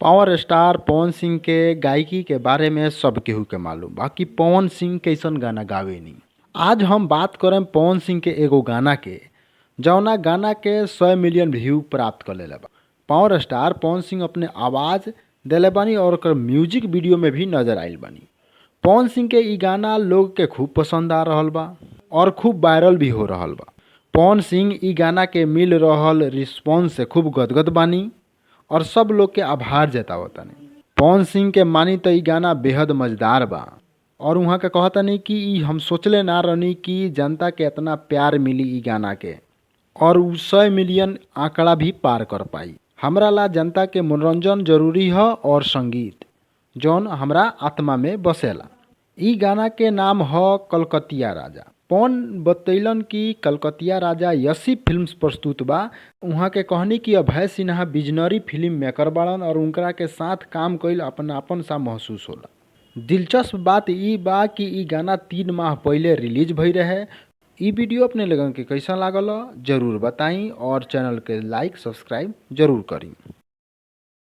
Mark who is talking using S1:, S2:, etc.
S1: Power star Pawan Singh के गायकी के बारे में सब केहू के मालूम बा कि पवन सिंह कैसन गाना गावेनी। आज हम बात करेम पवन सिंह के एगो गाना के, जौना गाना के 100 मिलियन व्यू प्राप्त कर लेले बा। पावर स्टार पवन सिंह अपने आवाज़ देले बानी और ओकर म्यूजिक वीडियो में भी नजर आइल बानी। पवन सिंह के इ गाना लोग के खूब पसंद आ रहल बा और खूब वायरल भी हो रहल बा। पवन सिंह इ गाना के मिल रहल रिस्पांस से खूब गदगद बानी और सब लोग के आभार जतावतानी। पवन सिंह के मानी त इ गाना बेहद मजेदार बा और उहाँ के कहतानी कि इ हम सोचले ना रहनी कि जनता के एतना प्यार मिली इ गाना के और उ 100 मिलियन आंकड़ा भी पार कर पाई। हमरा ला जनता के मनोरंजन जरूरी ह और संगीत जौन हमरा आत्मा में बसेला। इ गाना के नाम ह कलकतिया राजा। पवन बतैलन कि कलकतिया राजा यशी फिल्म्स प्रस्तुत बा। उहाँ के कहनी कि अभय सिन्हा विजनरी फिल्म मेकर बाड़न और उनकरा के साथ काम कईल अपनापन सा महसूस होला। दिलचस्प बात इ बा कि इ गाना 3 माह पहिले रिलीज भई रहे। इ वीडियो अपने लोगन के कैसन लागल जरूर बताई और चैनल के लाइक सब्सक्राइब जरूर करी।